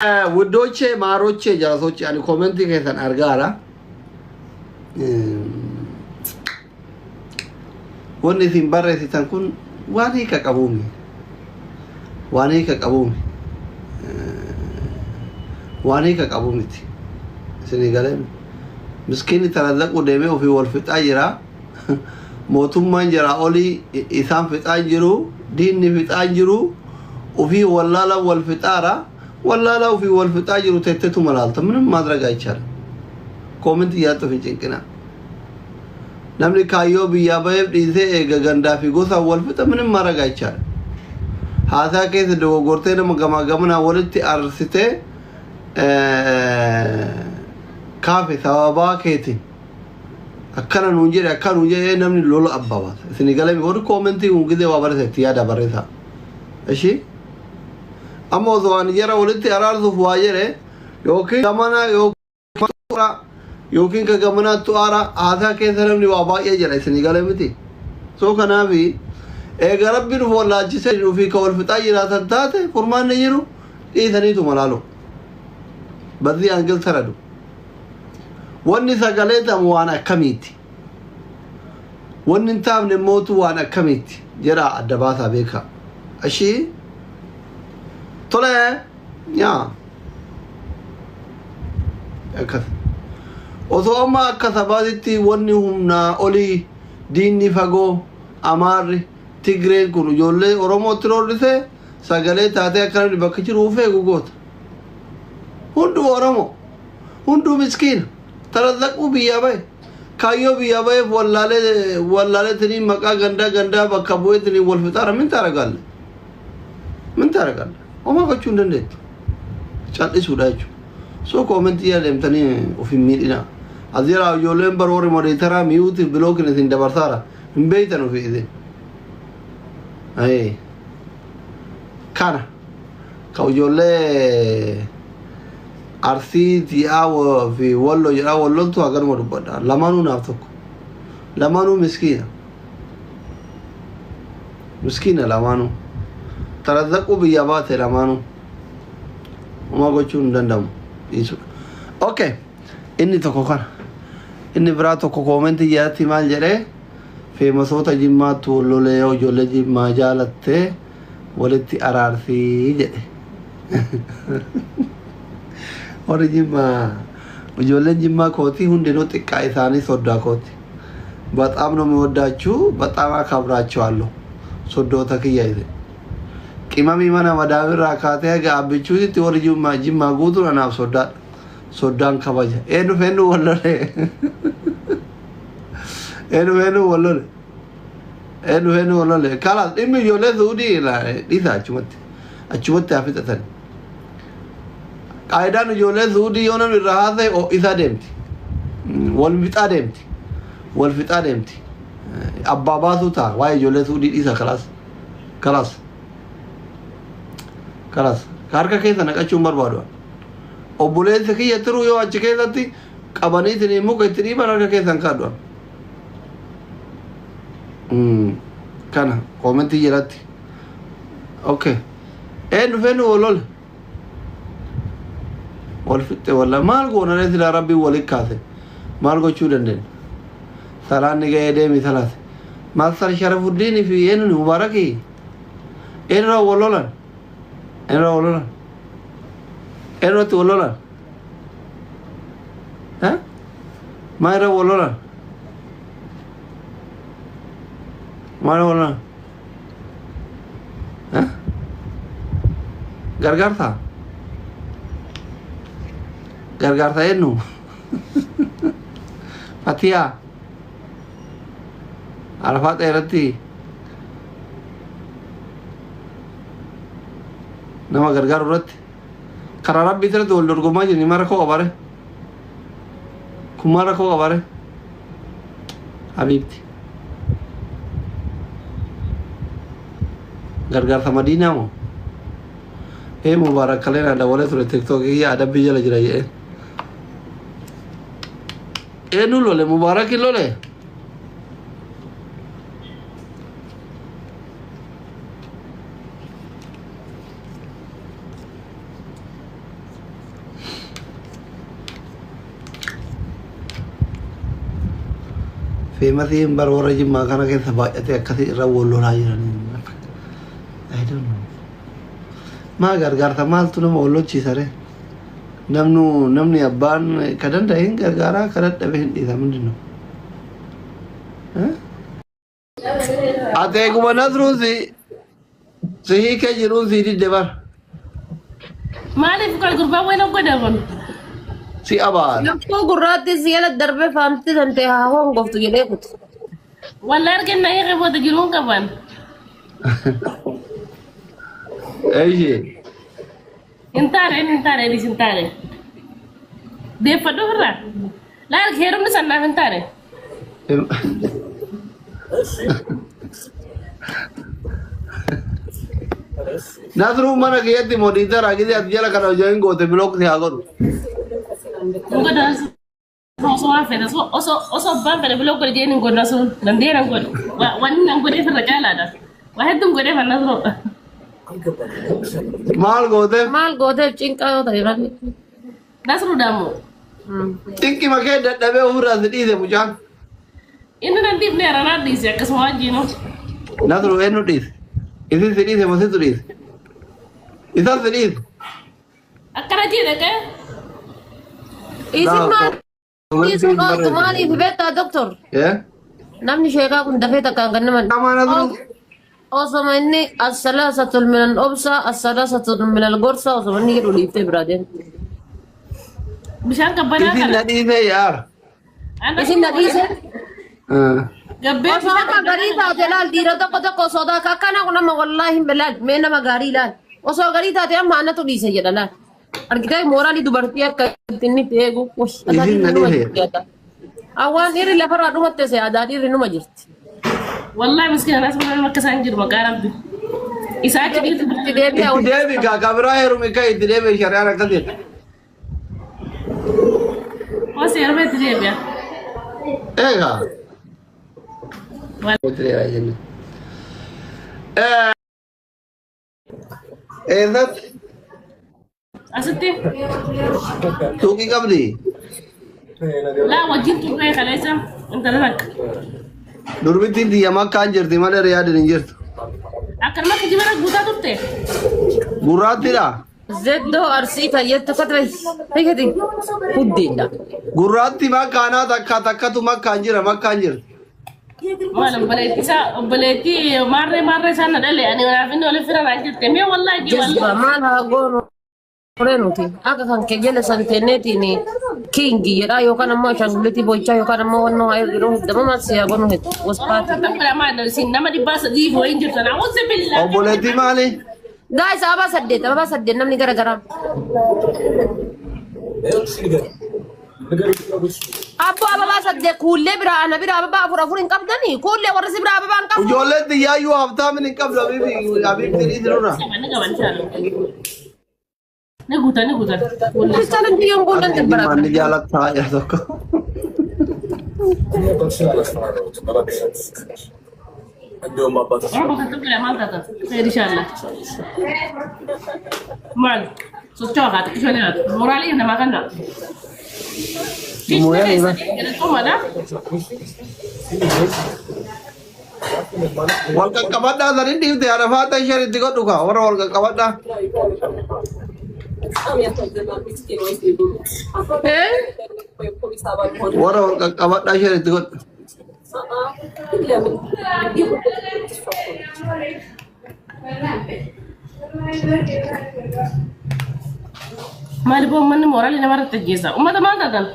ውዶቼ ማሮቼ ጀለሶቼ ani commentii keessan argaara. Wanni isin barreessitan kun waan hiika qabuumi. Waan hiika qabuumi. Waan hiika qabu miti. Isinii galee miskiinni talallaquu deemee ofii wal fixaa jira. Mootummaan jira olii isaan fixaa jiru. Diinni fixaa jiru. Ofii wallaala wal fixaara. Wallaala ofii wal fixaa jiru teettetu malaalta. ምንም ማድረግ አይቻልም። Comment iyyaatti of hin cinqinaa. Namni kaayyoo biyyaa baheef dhiisee eega gandaa fi gosaan wal fixa ምንም ማድረግ አይቻልም። Haasaa keessa dogoggortee nama gamaa gamanaa walitti arsitee kaafe sababaa keetiin akkana nuun jedhe akkana nuun jedhe namni lola abbaa baasa. Isinii galee warri commentii kun gizee waa barreessa itti yaada barreessaa. Ishii amma osoo ani jara walitti araarsuuf waa jedhe yookiin gamana yookiin ka gamanaattu aara haasaa keessa namni waa baay'ee jedha isinii galee miti. So kanaafi eega rabbi nuuf wallaalchisee ofii ka wal fixaa jiraatan taate furmaanni jiru dhiisaniitu malaalu. በዚህ angle ተረዱ። Wanni sagalee ta'amu waan akkamiiti? Wanni hin taafne mootu waan akkamiiti? Jedha adda baasaa beekaa. Ishii tole yaa akkas. Osoo amma akka sabaatitti wanni humnaa olii diinni fagoo Amaarri Tigreen kun ijoollee Oromootti roorrise sagalee taatee akka namni bakka jiru ufee goota. Hunduu Oromoo hunduu miskiina talallaquu biyyaa bahe kaayyoo biyyaa baheef wallaalee wallaaleetiniin maqaa gandaa gandaa bakka bu'eetiniin wal fixaara ምን ታደርጋለህ? ምን ታደርጋለህ? Homaa gochuu hin dandeettu. Cal'isuudha jechuudha. So commentii adeemtanii of hin miidhinaa. As jira ijoolleen baroorri moderator mute blockiin isin dabarsaara. Hin beeytan ofii isin. Kana ka ijoollee Arsii ti'aa fi Walloo jedhaa walloltu haganuma dubbadha. Lamaanuu naaf tokko. Lamaanuu miskiina. Miskiina lamaanuu. Tarazzaquu biyya baate lamaanuu. Homaa gochuun hin danda'amu. Dhiisudha. Okay. Inni tokko kana. Inni biraa tokko commentii jalatti maal jedhee famousoota Jimmaatti wallolee yoo ijoollee Jimmaa jaalattee walitti araarsii jedhe. Warri Jimmaa ijoolleen Jimmaa kootii hundinuu xiqqaa isaanii soddaa kooti. በጣም ነው የሚወዳችሁ፣ በጣም አከብራችኋለሁ። Soddoota kiyya ise. Qimamii mana madaamirraa kaatee haga abbichuutitti warri Jimmaa Jimmaa guutuun anaaf soddaadha. Soddaan kabaja. Eenyu feennu wallole. Eenyu feennu wallole. Eenyu feennu wallole. Kalaas dhimmi ijoollee Suudii dhiisa achumatti. Achumatti haa fixatan. Qaayidaan ijoollee Suudii yoo namni irraa haasa'e ho'isaa deemti. Wal fixaa deemti. Wal fixaa deemti. Abbaa baasuu ta'a. Waa'ee ijoollee Suudii dhiisa kalaas. Kalaas. Kalaas. Harka keessa naqachuun barbaadu. Obboleessa kiyya turuu yoo achi keessatti qabaniitiin muka itti dhiiban harka keessan kaadhu. Kana commentii jalatti. Okay. Eenyu feennu wal wal fixxe walla maal goona silaa rabbiin walit kaase maal gochuu dandeenya? Salaanni ga'ee deemi salaate. Master Sharafuddin fi eenyuun Mubarakii eenyurraa wal lolan? Eenyurraa wal lolan? Eenyurratti wal lolan? Maal irra wal lolan? Maal irra wal lolan? Gargaarsaa? Gargaarsa eenyu? Fatiyaa? Arafaa dheeratti nama gargaaru irratti karaa rabbii irratti wal dorgomaa jirni mara koo qabare kun mara koo qabare habiibti gargaarsa Madiinaa moo ee Mubaarak kaleen dabalee ture TikTokii adabbii jala jira jedheen eenyu lole? Mubaarakin lole. Feemasiin bar warra Jimmaa kana keessa baay'atee akkasii irra wal lolaa jiranii. I don't know. Maa gargaarta maaltu nama wal lolchiisa ree? Namnu namni abbaan ka danda'e hin gargaaraa, ka dadhabe hin dhiisa. ምንድን ነው? Ati eeguma Nasruun si hiikee jiruun si didde bar. Maaliif kan gurbaan wayin godhaman? Si abaara. Lukkuu gurraatti si jala darbee faamti tantee haa hongoftu jedhee kuti. Walla arganna hiikee booda jiruun qaban. Eeyyee. Hin taane, inni hin taane, innis hin taane. Deeffadhu ofirraa. Laal, heerumni sannaaf hin taane. Nasruun mana kiyyatti modiitara gisee ati jala kana hojii hin goote block si haa godhu. Hin godhan osoo waan fedhe, osoo abbaan fedhe block godhe jeen hin godhu sun dandeen hin godhu. Wanni nan godheef irra caalaadha. Waa hedduun godheef Nasruu. Maal gooteef? Maal gooteef cinqaa yoo ta'e rabbi. Nasruu daamoo. Cinqi makee dadhabee ofirraa si dhiise mucaan. Inni nan dhiifne, haranaa dhiise akkasuma wajjinu. Nasruu, eenyu dhiise? Isin si dhiise moo situ dhiise? Isan si dhiise. Akkana jedhe qee. Isin maal dhiisuun ooltu maaliif beektaa, doktor? Namni sheekaa kun dafee takkaan kan nama. Qaama Nasruu. Osoma inni assalaasatul minal obsa, assalaasatul minal gorsa, osoma inni jedhu dhiiftee biraa deemte. Bishaan qabbanaa Isin na kana. dhiise yaara. Isin na dhiise. Gabbee Osoo amma garii taate laal, dhiira tokko tokko sodaa akka akkana kun amma wallaahi hin laal, mee nama gaarii laal. Osoo garii taate amma anatu dhiise jedha laal. Argitee mooraalii dubartii akka inni itti eegu. Isin na dhiise. Awwaan dhiirri lafarraa dhumatte se aadaa dhiirri numa jirti. Wallahi miskiina Nasruu, nama akka isaan jiru maqaa Rabbi. Isaa achi dhiirri Itti deebi'a. Itti deebi kaa kabiraa heerumi kaa itti deebi, shari'aan akkas jedha. Hoos yeroo itti deebi'a. Eegaa. Itti deebi'a jenne. Eessatti? Asitti. Suuqii qabdi? Laa, wajjin turree kaleessa intala takka. Durbittiin tiyya Makkaan jirti malee Riyaadin hin jirtu. Akkanuma kijibara guutaa turte. Gurraattiidha. Zeddoo Arsii tayyattu katbe hiikati huddeedha. Gurraatti makkaanaa takka takkatu Makkaan jira, Makkaan jirti. Maal, obboleettii isaa, obboleettii maarree maarree isaan na dhale, ani naaf inni waliin fira naan jirte mee wallaahi jee Jazba wallaahi. Maal haa goonu turee nuti akka kan kee jala san tenneetiin kingi jedhaa yookaan ammoo ashaangulitii bochaa yookaan ammoo wannoo haa yeroo heddama maal si haa goonu heddu waspaati. Isin nama 300 wayiin jirtan, awuzi billaa. Obboleettii maali? Guys, ababaa saddeet, ababaa saddeet, namni gara garaa. Abboo, ababaa saddeet, kuullee biraa, ana biraa ababaa afur afur hin qabdanii, kuullee warri si biraa ababaa hin qabdu. Ijoolleen xiyyaayyuu haftaamin hin qabdu, habiibi habiibti dhiisirra. Ni qaban inshallah. Ni guutan, ni guutan. Kristaan biyyoon kuulleen dibbara. Manni jaalattaa jedha tokko. Oromoo kan tokko maal taata? Khayr inshallah. Maal? Socho'aa haa xiqqishoo ni haatu. Moraalii namaa kanna. Mooyaa ni Galatoomaadha. Wal qaqqabadhaa, sanin dhiifte haadha faata isheen itti godhu kaa warra wal qaqqabadhaa. Warra wal qaqqabadhaa isheen itti godhu. Maali boo, uummanni mooraalii namarratti ajjeesa. Uummata maal taatan?